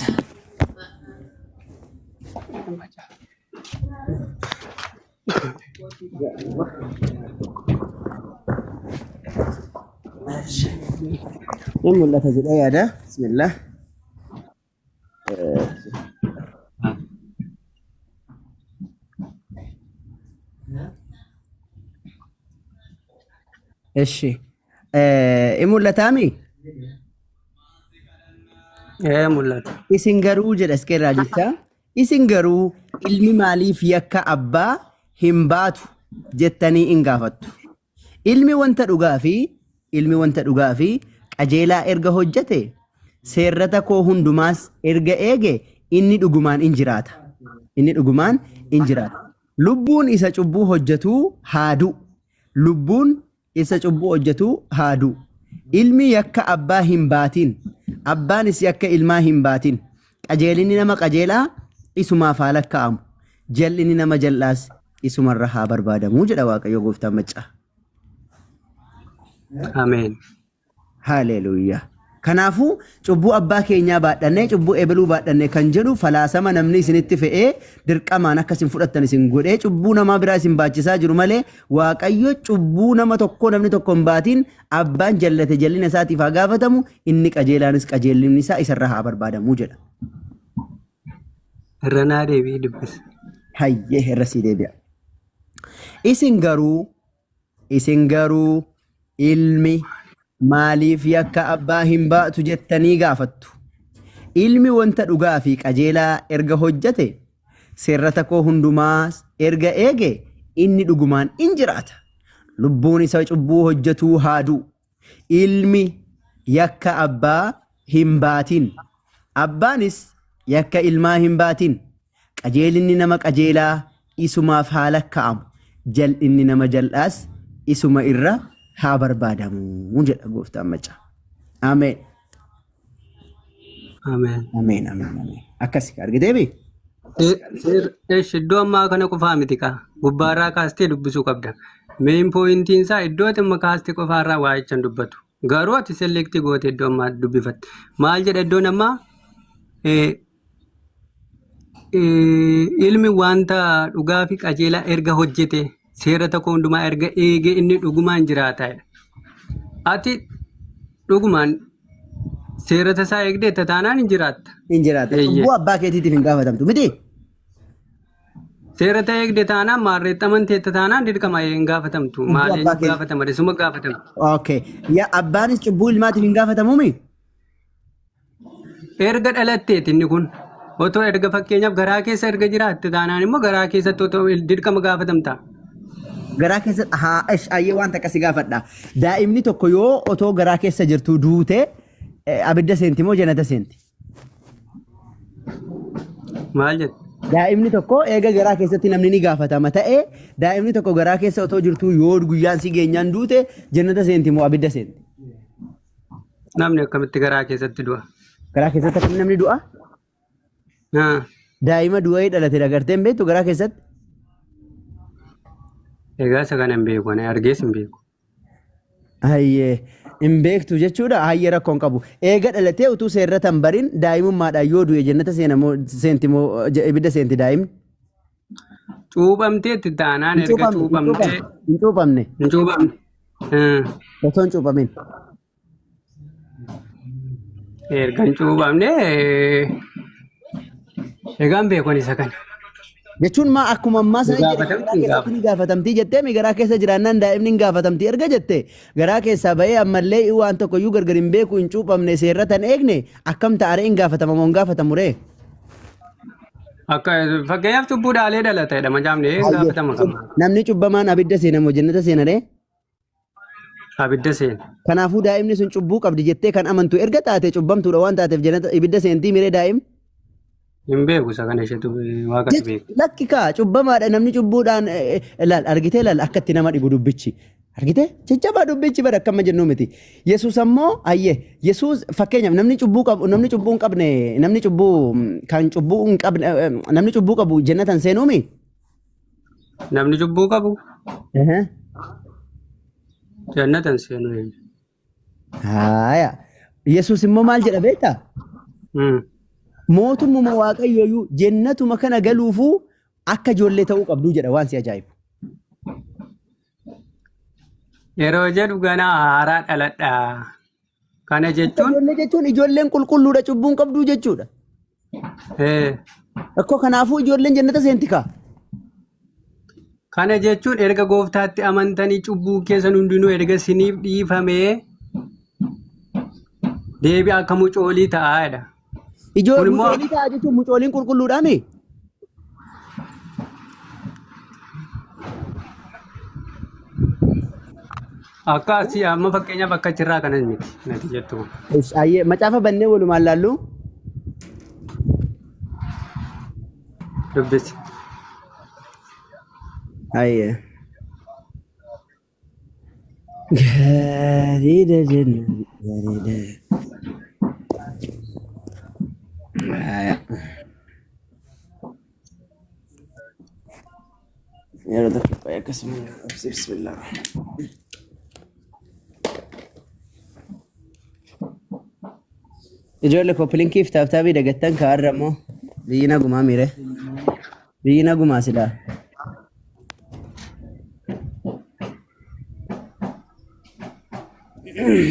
ماشي. ولا تزيد ايه ده. بسم الله. እሺ mul'ataami Ee mul'ata. Isin garuu jedha iskeerraa jecha isin garuu ilmi maaliif yakka abbaa hin baatu jettanii hin gaafattu. Ilmi wanta dhugaa fi ilmi wanta dhugaa fi qajeelaa erga hojjete seerrata koo hundumaas erga eege inni dhugumaan in jiraata. Inni dhugumaan in jiraata. Lubbuun isa cubbuu hojjetuu haa du'u. Lubbuun isa cubbuu hojjetuu haa du'u. Ilmi yakka abbaa hin baatin. Abbaanis yakka ilmaa hin baatin. Qajeelinni nama qajeelaa isumaaf haa lakkaa'amu. Jal'inni nama jal'aas isumarra haa barbaadamu jedha Waaqayyo gooftaan maccaa. Ameen. Haleluuyaa. Kanaafuu cubbuu abbaa keenyaa baadhannee cubbuu ebeluu baadhannee kan jedhu falaasama namni isinitti fe'ee dirqamaan akka isin fudhattan isin godhee cubbuu namaa biraa isin baachisaa jiru malee Waaqayyo cubbuu nama tokkoo namni tokko hin baatiin abbaan jallate jallina isaatiif haa gaafatamu inni qajeelaanis qajeelinni isaa isarra haa barbaadamu jedha. Irra naa deebi'ii dubbisi. Hayyee irra sii deebi'a. Isin garuu isin garuu ilmi maaliif yakka abbaa hin baatu jettanii gaafattu. Ilmi wanta dhugaa fi qajeelaa erga hojjete seerrata koo hundumaas erga eege inni dhugumaan in jiraata. Lubbuun isa cubbuu hojjetuu haa du'u. Ilmi yakka abbaa hin baatin. Abbaanis yakka ilmaa hin baatin. Qajeelinni nama qajeelaa isumaaf haa lakkaa'amu. Jal'inni nama jal'aas isuma irra haa barbaadamu jedha gooftaan maccaa. Ameen. Ameen. Ameen. Ameen. Ameen. Akkasi argiteemi? Esh iddoo ammaa kana qofaa miti kaa. Gubbaarraa kaastee dubbisuu qabda. Main pointiin isaa iddoo ati amma kaastee qofaarraa waa jechan dubbatu. Garuu ati select goote iddoo ammaa dubbifatte. Maal jedha iddoon ammaa? Ilmi wanta dhugaa fi qajeelaa erga hojjete Seera tokko hundumaa erga eegee inni dhugumaan jiraata jedha. Ati dhugumaan seerota isaa eegdeetta taanaan hin jiraatta. Hin jiraata. Eeyyee. Cubbuu abbaa keetiitiif hin gaafatamtu miti. Seerota eegde taanaan maarreetti amanteetta taanaan dirqama hin gaafatamtu. Cubbuu Maal abbaa eenyu keetii. gaafatama? Suma gaafatama. Okay. Yaa abbaanis cubbuu ilmaatiif hin gaafatamuumi? Erga dhalatteeti inni kun. Otoo erga fakkeenyaaf garaa keessa erga jiraatte taanaan immoo garaa keessatti otoo dirqama gaafatamta. Garaa keessa haa ish ayyee waan takka si gaafadha. Daa'imni tokko yoo otoo garaa keessa jirtu duute abidda seenti moo jannata seenti? Maal jette? Daa'imni tokko eega garaa keessatti namni ni gaafatama ta'e daa'imni tokko garaa keessa otoo jirtu yoo guyyaan si geenyaan duute jannata seenti moo abidda seenti? Namni akkamitti garaa keessatti du'a? Garaa keessatti akkamitti namni du'a? Haa. Daa'ima du'ee dhalate agartee hin beektu garaa keessatti? Egaa isa kana hin beeku ani argees hin beeku. Hayyee hin beektu jechuudha. Hayyee rakkoo hin qabu. Eega dhalatee utuu seerrata hin barin daa'imummaadhaan yoo du'e jannata seena moo seenti moo ibidda seenti daa'imni? Cuuphamteetti taanaan Hin erga cuuphamne, hin cuuphamtee cuuphamne, hin cuuphamne. hin cuuphamne. Osoo hin cuuphamin. Erga hin cuuphamne egaan beeku ani isa kana. Jechuun maa akkuma ammaa sana jedhe Gaafatamti garaa hin keessatti gaafatu. ni gaafatamtii jettee mi garaa keessa jiraannaan daa'imni hin gaafatamtii erga jette garaa keessaa ba'ee ammallee waan tokko iyyuu gargar hin beeku hin cuuphamne seerrata hin eegne akkam ta'aree hin gaafatama moo hin gaafatamu ree? Akka fakkeenyaaf cubbuu dhaalee dhalata jedha macaafni hin Hayyee. gaafatama kan Namni cubbamaan abidda seena moo jannata seena ree? abidda seena. Kanaafuu daa'imni sun cubbuu qabdi jettee kan amantu erga taate cubbamtuudha waan taateef jannata ibidda seentii miree daa'imni? Hin beeku isa kana isheetu waaqatu beeka. Lakki kaa cubbamaadha namni cubbuudhaan laal argitee laal akka itti nama dhibu dubbichi. Argitee jajjabaa dubbichi bara akkama jennu miti. Yesuus ammoo ayyee Yesuus fakkeenyaaf namni cubbuu qabu namni cubbuu hin qabne namni cubbuu kan cubbuu hin qabne namni cubbuu qabu jannatan seenuumi. Namni cubbuu qabu jannatan seenuu eenyu. Haaya. Yesuus immoo maal jedha beektaa? Mootummuma Waaqayyooyyuu jennatuma kana galuufuu akka ijoollee ta'uu qabduu jedha waan si ajaa'ibu. Yeroo jedhu ganaa haaraa dhaladha. Kana Akka jechuun ijoollee jechuun ijoolleen qulqulluudha cubbuun qabduu jechuudha. Rakkoo kanaafuu ijoolleen jannata seenti kaa. Kana jechuun erga gooftaatti amantanii cubbuu keessan hundinuu erga isiniif dhiifamee deebi'a akka mucoolii ta'aa jedha. Ijoo Kun immoo mucoolii ta'a jechuun mucooliin qulqulluudhaami. Akka asii amma fakkeenyaaf akka achirraa kanas miti nati jettu kun. Ish, Ayyee macaafa bannee walumaan laallu. Dubbisi. Ayyee. Gaariidha jenna gaariidha. Haaya. Yeroo tokko qoy akkasuma bismillah. Ijoollee koppilinkii fi taaptaabii dagattan kaa'arra immoo biyyi nagumaa miire. Biyyi nagumaa silaa.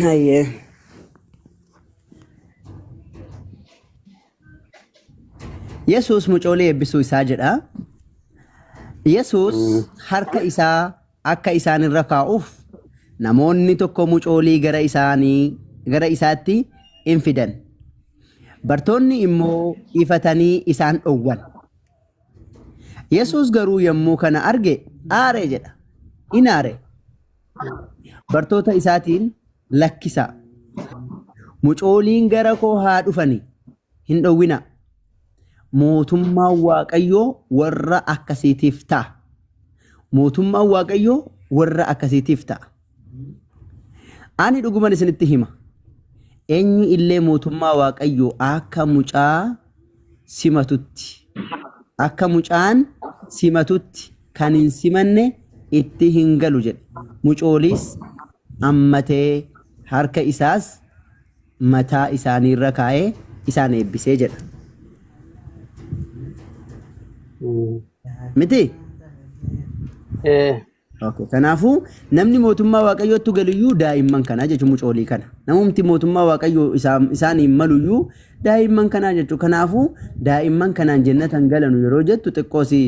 Hayyee. Yesuus mucoolii eebbisuu isaa jedha. Yesuus harka isaa akka isaan irra kaa'uuf namoonni tokko mucoolii gara isaanii gara isaatti in fidan. Bartoonni immoo ifatanii isaan dhowwan. Yesuus garuu yommuu kana arge aare jedha. In aare. Bartoota isaatiin lakkisaa. Mucooliin gara koo haa dhufani hin dhowwinaa. Mootummaan Waaqayyoo warra akkasiitiif ta'a. Mootummaan Waaqayyoo warra akkasiitiif ta'a. Ani dhuguman isinitti hima. Eenyu illee mootummaa Waaqayyoo akka mucaa simatutti akka mucaan simatutti kan hin simanne itti hin galu jedhe. Mucooliis ammatee harka isaas mataa isaaniirra kaa'ee isaan eebbisee jedha. Miti? Okay. Kanaafuu namni mootummaa Waaqayyootti galuyyuu daa'imman kanaa jechuun mucoolii kana. Namumti mootummaa Waaqayyoo isaaniin maluyyuu daa'imman kanaa jechuudha. Kanaafuu daa'imman kanaan jannatan galanu yeroo jettu xiqqoosii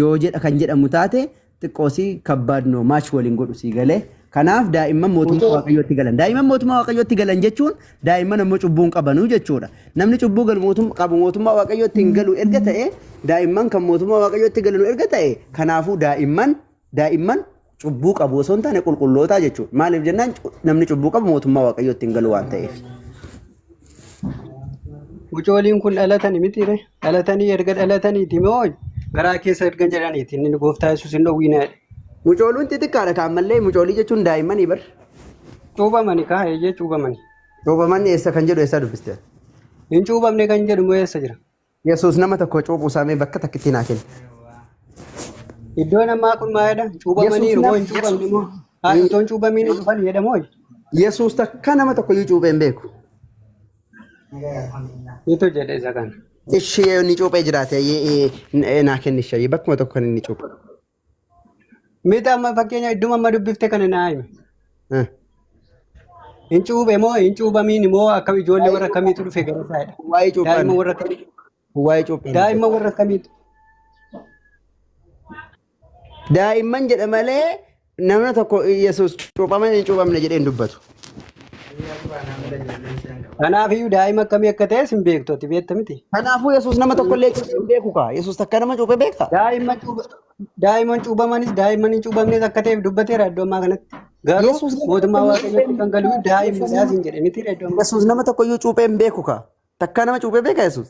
yoo jedha kan jedhamu taate xiqqoosii kabbaadnoo maach waliin godhu sii galee. Kanaaf daa'imman mootummaa Waaqayyootti galan. Daa'imman mootummaa Waaqayyootti galan jechuun daa'imman ammoo cubbuu hin qabanuu jechuudha. Namni cubbuu galu qabu mootummaa Waaqayyootti hin galu erga ta'e, daa'imman kan mootummaa Waaqayyootti galanu erga ta'e, kanaafuu daa'imman cubbuu qabu osoo hin taane qulqullootaa jechuudha. Maaliif jennaan namni cubbuu qabu mootummaa Waaqayyootti hin galu waan ta'eef. Mucooliin kun dhalatani mitiire? Dhalatanii erga dhalataniiti moo garaa keessa erga jedhaniiti inni gooftaa Yesuus hin dhowwiina jedhe. Mucooluun xixiqqaadha kaan mallee, mucoolii jechuun daa'immanii bar. Cuubamani kaa, eeyyee, cuubamani. Cuubaman eessa kan jedhu eessa dubbiste? Hin cuubamne kan jedhu moo eessa jira? Yesuus nama tokko cuuphuu isaa mee bakka takkitti naa kenni. Iddoon ammaa kun maalidha? Cuubamaniiru moo hin cuubamne moo? Haa, otoo hin cuubamiin dhufan jedha moo? Yesuus takka nama tokko iyyuu cuuphee hin beeku. Itu jedhe isa kana. Ishee yoo inni cuuphee jiraate naa kenni, ishee bakkuma tokko kan inni cuuphe. Miti, amma fakkeenya idduma amma dubbifte kana naa himi. Hin cuuphe moo hin cuubamiin moo, akkam, ijoollee warra kamiitu dhufe gara isaadha? Waa'ee cuuphaan. Daa'imman warra kamiitu? Waa'ee cuuphaan. Daa'imman warra kamiitu? Daa'imman jedha malee namni tokko Yesuus cuuphaman hin cuuphamne jedhee hin dubbatu. Kanaafiyyuu daa'ima akkamii akka ta'es hin beektu, ati beekta miti. Kanaafuu Yesuus nama tokko illee cuuphee hin beeku kaa. Yesuus takka nama cuuphee beekaa? Daa'imman cuubamanis daa'imman hin cuubamnes akka ta'eef dubbateera iddoo ammaa kanatti. Garuu Yesuus nama mootummaa tokko iyyuu Waaqayyootti kan galu daa'imni isaas hin jedhe miti iddoo ammaa. Yesuus nama tokko iyyuu cuuphee hin beeku kaa. Takka nama cuuphee beekaa Yesuus?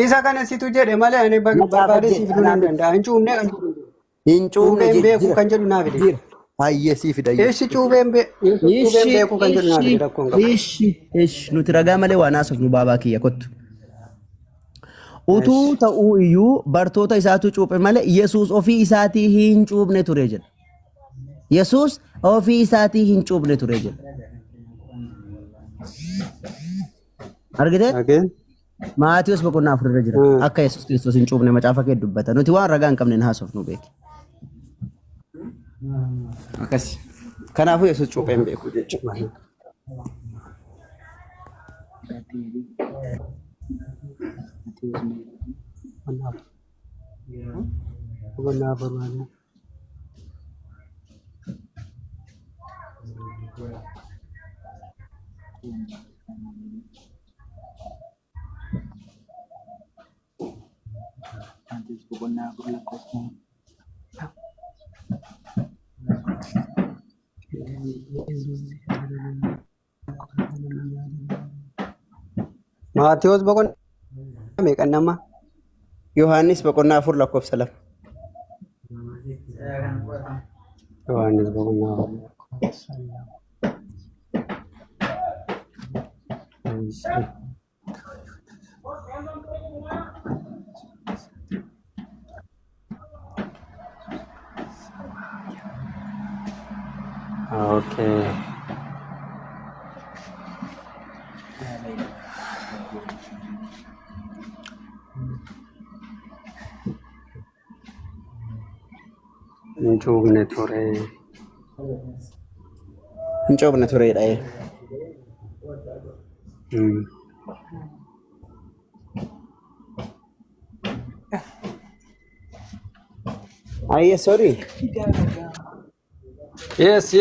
Isa kana situ jedhe malee ani Macaafa barbaadee jedhe siif fiduu nan anaa miti. danda'a. Hin cuubne kan jedhu. Hin cuubne Cuuphee hin beeku jira. kan jedhu naa fide. Jira. Hayyee, sii fida. Hayyee. Eessi cuuphee hin Ishi beeku kan jedhu naa ishi fide, rakkoon qabu. Ishi ishi, nuti ragaa malee waan haasofnu, baabaa kiyya, kottu. Utuu ta'uu iyyuu bartoota isaatu cuuphe malee Yesuus ofii isaatii hin cuuphne ture jedha. Yesuus ofii isaatii hin cuuphne ture jedha. Argitee? Okay. Maatiyus boqonnaa 4 irra jira. Akka Yesuus Kiristoos hin cuuphne macaafa kee dubbata. Nuti waan ragaa hin qabne hin haasofnu, beeki. Akkas. Kanaafuu Yesuus cuuphee hin beeku jechuudha. Boqonnaa 4 waan. Maatiyus boqonnaa meeqan nama? Yohaannis boqonnaa 4 lakkoofsa 2. Yohaannis boqonnaa 4 lakkoofsa 2. Okay. Hin cuubne ture. Hin cuuphne turedha. Ayyee, sorry. Yes.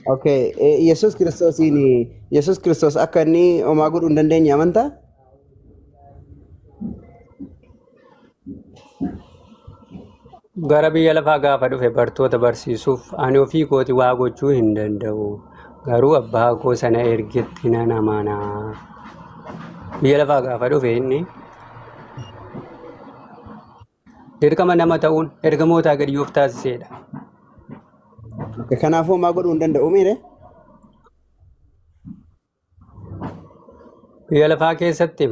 Okay, Yesuus Kiristoosiin, Yesuus Kiristoos akka inni homaa godhuu hin dandeenye amantaa? Gara biyya lafaa gaafa dhufe bartoota barsiisuuf, "Ani ofii kooti waa gochuu hin danda'u. Garuu abbaa koo sana ergetti nan amana." Biyya lafaa gaafa dhufe inni dirqama nama ta'uun ergamootaa gadi of taasisedha. Okay, kanaafuu homaa godhuu hin danda'u miire? Biyya lafaa keessatti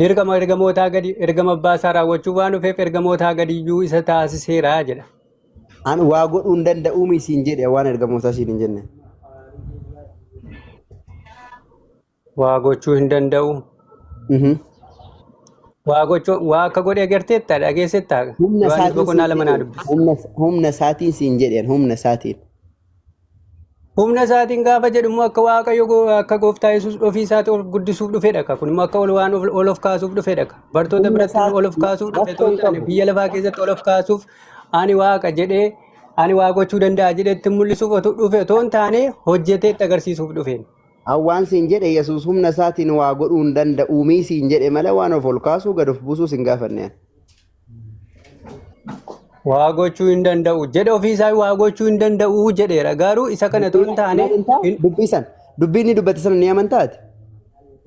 dirqama ergamootaa gadi, ergama abbaa isaa raawwachuu waan dhufeef ergamootaa gadiyyuu isa taasiseera jedha. An waa godhuu hin danda'u siin jedhe, waan ergamootaa siin hin jenne. Waa gochuu hin danda'u. Waa gochuu waa akka godhe agarteetta dhageessetta. Humna Yohaannis isaatiin boqonnaa siin 2 naa jedhe. dubbisi. Humna isaatiin siin jedheen humna isaatiin. Humna isaatiin gaafa jedhu immoo akka Waaqayyo akka gooftaa Yesuus ofii isaatii ol guddisuuf dhufedha. Kun immoo akka ol waan ol of kaasuuf dhufedha. Bartoota Humna biratti isaa ol of kaasuuf dhufe rakkoo otoo hin hin taane qabu. biyya lafaa keessatti ol of kaasuuf ani Waaqa jedhee ani waa gochuu danda'a jedhee itti mul'isuuf otoo dhufe otoo hin taane hojjetee itti agarsiisuuf dhufe. Hawwaan siin jedhe Yesuus humna isaatiin waa godhuu hin danda'u mii siin jedhe malee waan of ol kaasuu gad of buusuus hin gaafanne. ani. Waa gochuu hin danda'u jedhe ofii isaa waa gochuu hin danda'u jedheera. Garuu isa kana otoo Dubbii hin taane ni amantaa? Dubbii san. Dubbii inni dubbate sana ni amantaa ati?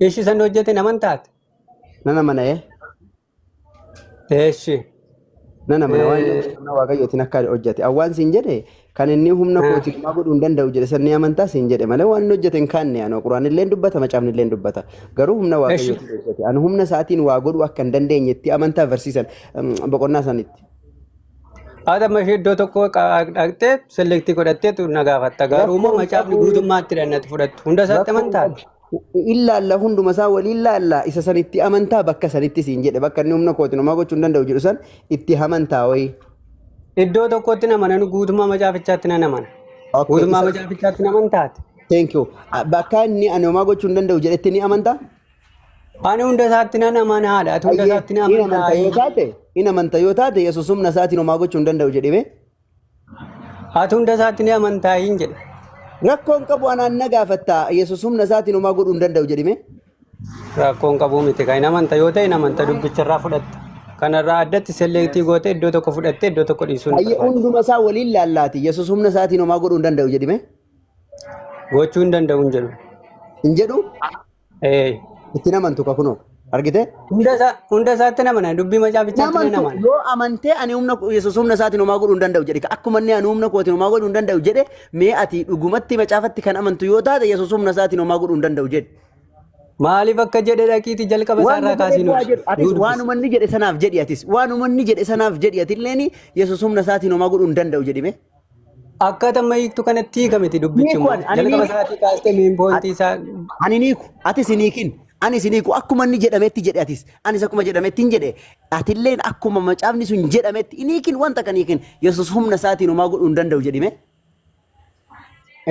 Ishi san hojjete hin amantaate. Nan amana ee. Eeshi. Nan amana waan inni humna Waaqayyootiin akka hojjete. Awwaan siin jedhe kan inni humna kootiin homaa godhuu hin danda'u jedhe san ni amantaa siin jedhe malee waan inni hojjete hin kaanne ani quraan illee dubbata macaafni illee dubbata. Garuu humna Eeshi. Waaqayyootiin hojjete. Ani humna isaatiin waa godhuu akka hin dandeenyetti amantaa barsiisan boqonnaa sanitti. Haadha amma ishee iddoo tokko dhaqxee selektii godhatteetu na gaafatta. Garuu immoo Rakkoo hin macaafni qabu. guutummaatti dhannatti fudhattu. Hunda isaatti Rakkoo hin amantaa? qabu. Illaalla hunduma isaa waliin laalla isa sanitti amantaa bakka sanitti siin jedhe bakka inni humna kootiin homaa gochuu hin danda'u jedhu san itti amantaa wayii. Iddoo tokkotti na amana guutummaa macaafichaatti nan amana. Okay, Guutummaa isa macaafichaatti na amantaati. thank you. Bakka inni ani homaa gochuu hin danda'u jedhetti ni amantaa? Ani hunda isaatti nan amanaadha. Ati hunda Ayyee isaatti na in amanta yoo amantaa? taate in amanta yoo taate Yesuus humna isaatiin homaa gochuu hin danda'u jedhime. Ati hunda isaatti ni amantaa hin jedhe. Rakkoon qabu anaan na gaafatta Yesuus humna isaatiin homaa godhuu hin danda'u jedhime. Rakkoon qabuu miti. Kan hin amanta yoo ta'e hin amanta dubbicharraa fudhatta. Kanarraa addatti selektii goote iddoo tokko fudhattee iddoo tokko dhiisuun hin Ayyee barbaachisu. hunduma isaa waliin laallaati Yesuus humna isaatiin homaa godhuu hin danda'u jedhime. Gochuu hin danda'u hin jedhu. Hin jedhu Ee. itti hin amantu ka kunoo argite. Hunda isaatti namana dubbii macaafichaatti nan Namantu amana. yoo amantee ani humna Yesuus humna isaatiin homaa godhuu hin danda'u jedhe akkuma inni ani humna kootiin homaa godhuu hin danda'u jedhe mee ati dhugumatti macaafatti kan amantu yoo taate Yesuus humna isaatiin homaa godhuu hin danda'u jedhe. Maaliif akka jedhe dhaqiitii jalqaba Waan isaarraa jedheef kaasii waa jedhu atis nu dubbisi. waanuma inni jedhe sanaaf jedhi atis waanuma inni jedhe sanaaf jedhi atilleen Yesuus humna isaatiin homaa godhuu hin danda'u jedhime. Akka tamma hiiktu kanatti hiika miti dubbichi Niiku immoo. ani ani Jalqaba niiku isaatii kaastee miin pointii isaa ani niiku atis hin hiikin anis hin hiiku akkuma inni jedhametti jedhe atis anis akkuma jedhametti hin jedhe atilleen akkuma macaafni sun jedhametti hin hiikin wanta kan hiikin Yesuus humna isaatiin homaa godhuu hin danda'u jedhime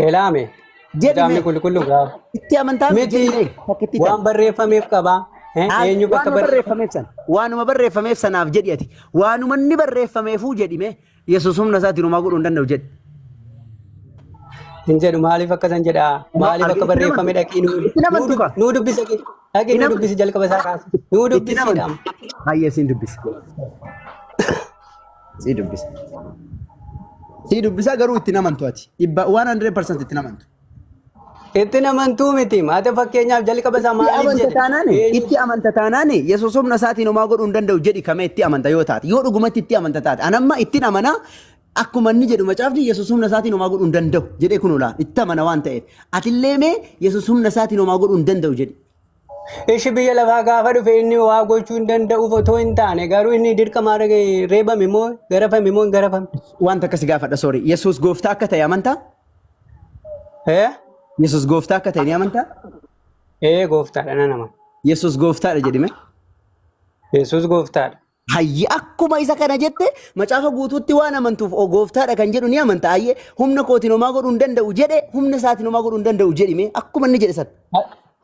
Elaame. Kitaabni jedhime qulqulluun gaafa. itti amantaa miti Miti jedhime takkitti waan tan barreeffameef qaba. Eenyuuf akka waanuma barreeffame? barreeffameef sana waanuma barreeffameef sanaaf jedhi ati waanuma inni barreeffameefuu jedhime Yesuus humna isaatiin homaa godhuu hin danda'u jedhe. Hin jedhu maaliif akkasan jedha? Maaliif akka Argite barreeffame dhaqii nuu Itti namantu ka. nuu dubbisa dhaqii Hin nuu amantu. dubbisi jalqaba isaa kaasi. Nuu Itti dubbisi namantu. jedhama. Hayyee siin dubbisa. Sii dubbisa. Sii dubbisa garuu itti namantu ati. Dhibba 100% itti namantu. Itti namantuu miti. Maata fakkeenyaaf jalqaba isaa Itti maaliif amanta jedhe? taanaan Eenyu? itti amanta taanaan Yesuus humna isaatiin homaa godhuu hin danda'u jedhi kamee itti amanta yoo taate yoo dhugumatti itti amanta taate anamma ittiin amanaa akkuma inni jedhu macaafni Yesuus humna isaatiin homaa godhuu hin danda'u jedhee kun olaan itti amana waan ta'eef atillee mee Yesuus humna isaatiin homaa godhuu hin danda'u jedhi. Ishi biyya lafaa gaafa dhufe inni waa gochuu hin danda'uuf otoo hin taane garuu inni dirqama reebame moo garafame moo hin garafame? Wanta akkasi gaafadha sorry Yesuus gooftaa akka ta'e amantaa? Ee? Yesuus gooftaa akka ta'e ni amantaa? Ee gooftaadha nan amana. Yesuus gooftaadha jedhime. Yesuus gooftaadha. Hayyi akkuma isa kana jette macaafa guutuutti waan amantuuf o gooftaadha kan jedhu ni amanta. Hayyee humna kootiin homaa godhuu hin danda'u jedhe humna isaatiin homaa godhuu hin danda'u jedhime akkuma inni jedhe sana.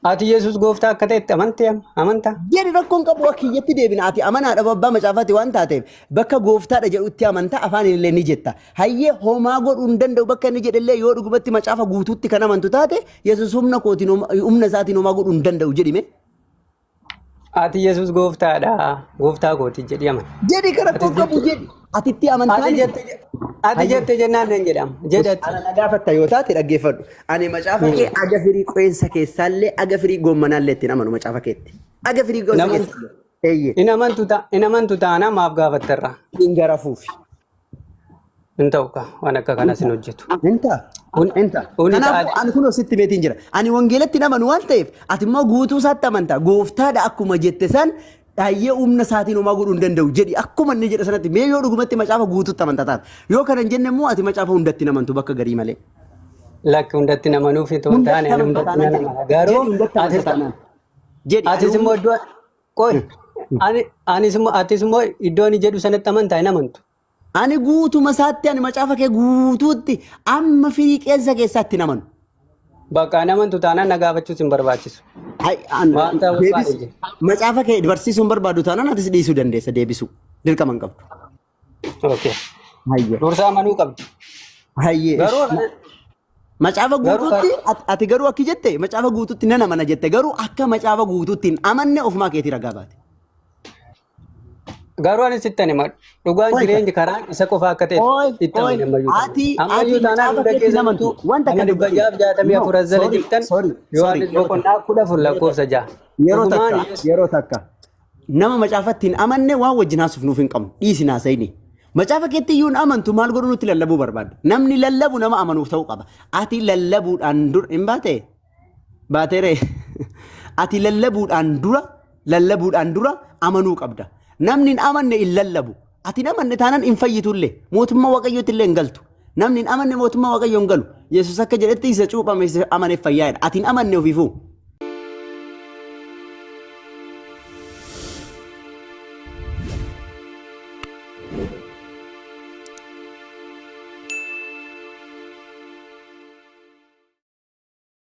Ati Yesuus gooftaa akka ta'etti amantee amma? Amantaa? Jedhi rakkoon qabu akka kiyyatti deebina ati amanaadha abbaa macaafaati waan taateef bakka gooftaadha jedhutti amantaa afaan illee ni jetta. Hayyee homaa godhuu hin danda'u bakka inni jedhellee yoo dhugumatti macaafa guutuutti kan amantu taate Yesuus humna kootiin humna isaatiin homaa godhuu hin danda'u jedhime. Ati Yesuus gooftaadha. Gooftaa kooti jedhi amani. Jedhi kan rakkoo Atis qabu jette jedhi. Ati itti amantaa ati miti. jette ati Hayyee. jette jennaan nan jedhama. Jedhati. Ana na gaafatta yoo taate dhaggeeffadhu. Ani macaafa kee aga firii qeensa keessaallee aga firii goommanaallee ittiin amanu macaafa keetti. Aga firii Hin qeensa amantu keessaallee. Eeyyee. hin amantu ta hin amantu taanaa maaf gaafattarra. Hin garafuufi. Hin ta'u ka waan akka kanas hin hojjetu. Hin ta'a. Kun Hin ta'a. kuni Kanaafuu ta'a ani kunoo sitti beetiin jira. Ani wangeelatti hin amanu waan ta'eef ati immoo guutuu isaatti amanta. Gooftaadha akkuma jette san dhaayyee humna isaatiin homaa godhuu hin danda'u jedhi akkuma inni jedhe sanatti mee yoo dhugumatti macaafa guutuutti amanta taata. Yoo kana hin jenne immoo ati macaafa hundatti hin amantu bakka garii malee. Lakki hundatti hin amanuuf itoo hin Hundatti taane ani amanta hundatti taanaan nan jedhi. amana. Garuu Jedhi hundatti amanta atis taanaan. Jedhi ani atis immoo humna iddoo qoy Ani anis immoo atis immoo iddoo ani jedhu sanatti amantaa hin amantu. Ani guutuma isaatti, ani macaafa kee guutuutti amma firii qeensa keessaatti hin amanu. Bakka hin amantu taanaan na gaafachuus hin barbaachisu. Ai, an- Waan ta'uu deebis- barbaade. Macaafa kee barsiisuu hin barbaadu taanaan atis dhiisuu dandeessa deebisuu. Dirqama hin qabdu. Okay. Hayyee. Dursa amanuu qabdi. Hayyee. Garuu Macaafa garuu guutuutti ati garuu akki jette, macaafa guutuutti nan amana jette, garuu akka macaafa guutuutti hin amanne ofumaa keetii ragaa baate. Garuu ani sittan hima. Dhugaan Oi, jireenyi karaan isa qofa akka ta'e Oi, itti oi, amane ammayyuu taanaan. ati ati Ammayyuu taanaan macaafa hunda keetti hin amantu. keessattuu Wanta nama akka dhibba dubbatin. jahaaf jaatamii No, afur as jala sorry, jirtan sorry, sorry. Yohaannis Yeroo takka, boqonnaa 14 lakkoofsa 6. Yeroo Dhugumaan takka, Yesuus yeroo takka. Nama macaafatti hin amanne waan wajjin haasofnuuf nuuf hin qabnu. Dhiisi haasa'ini. Macaafa keetti iyyuu hin amantu, maal godhuu nutti lallabuu barbaadda? Namni lallabu nama amanuuf ta'uu qaba. Ati lallabuudhaan dura hin baate? Baateeree. Ati lallabuudhaan dura amanuu qabda. Namni hin amanne hin lallabu. Ati hin amanne taanaan hin fayyitullee. Mootummaa Waaqayyootti illee hin galtu. Namni hin amanne mootummaa Waaqayyoo hin galu. Yesuus akka jedhetti isa cuuphame isa amaneef fayyaadha. Ati hin amanne ofiifuu.